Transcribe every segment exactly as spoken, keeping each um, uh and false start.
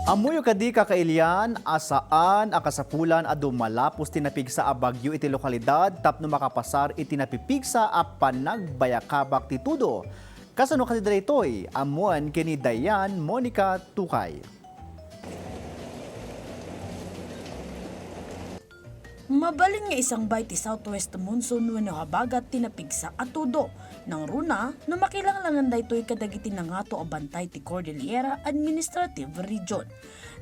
Ammoyo kadi, kakailian, a saan a kasapulan a dumalapos ti napigsa a bagyo iti lokalidad tapno makapasar iti napipigsa a panagbayakabak ti tudo? Kasano kadi daytoy? Ammoen ken ni Dayan Monica Tukay. Mabalin nga isangbay ti southwest monsoon wenno habagat ti napigsa a tudo. Nangruna no makilanglangan daytoy kadagiti nangato a bantay ti Cordillera Administrative Region.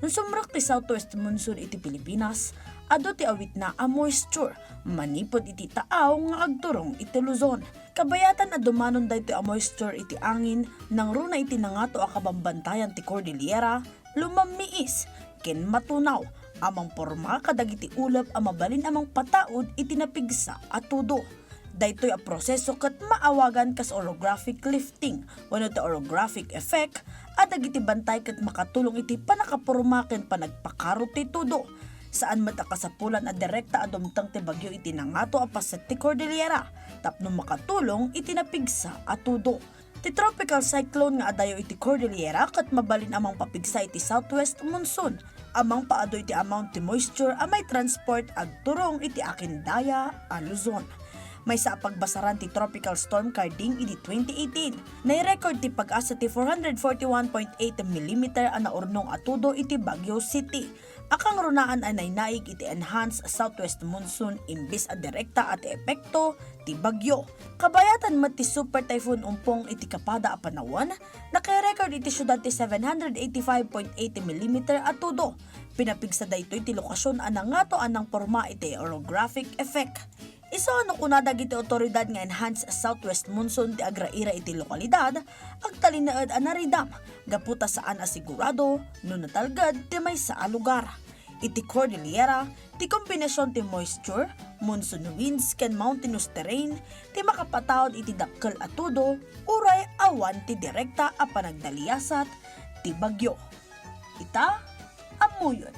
No sumrek ti southwest monsoon iti Pilipinas, adu ti awitna a moisture manipud iti taaw nga agturong iti Luzon. Kabayatan a dumanon daytoy a moisture iti angin nangruna iti nangato a kabambantayan ti Cordillera, lumammiis ken matunaw a mangporma kadagiti ulep a mabalin a mangpataud iti napigsa a tudo. Daytoy a proseso ket maawagan kas orographic lifting wenno ti orographic effect a dagiti bantay ket makatulong iti pannakaporma ken panagpakaro ti tudo. Saan met a kasapulan a direkta a dumteng ti bagyo iti nangato a paset ti Cordillera tapno makatulong iti napigsa a tudo. Ti tropical cyclone nga adayo iti Cordillera ket mabalin a mangpapigsa iti southwest monsoon a mangpaadu iti amount ti moisture a maitransport agturong iti Akindaya a Luzon. Maysa a pagbasaran ti Tropical Storm Karding idi twenty eighteen. Nairecord ti PAGASA ti four hundred forty-one point eight millimeter a naurnong a tudo iti Baguio City. Akangrunaan a nainaig iti enhanced southwest monsoon imbes a direkta a ti epekto ti bagyo. Kabayatan met ti Super Typhoon Umpong iti kapada a panawen, nakairecord iti siudad ti seven hundred eighty-five point eighty millimeter a tudo. Pinapigsa daytoy ti lokasyon a nangato a nangporma iti orographic effect. Isu a no kuna dagiti awtoridad nga enhanced southwest monsoon ti agraira iti lokalidad, agtalinaed a naridam gapu ta saan a sigurado no natalged ti maysa a lugar. Iti Cordillera, ti kombinasion ti moisture, monsoon winds ken mountainous terrain ti makapataud iti dakkel a tudo uray awan ti direkta a panagdaliasat ti bagyo. Ita, ammoyon,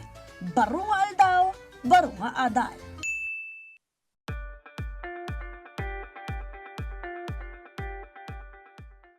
baro nga aldaw, baro nga adal.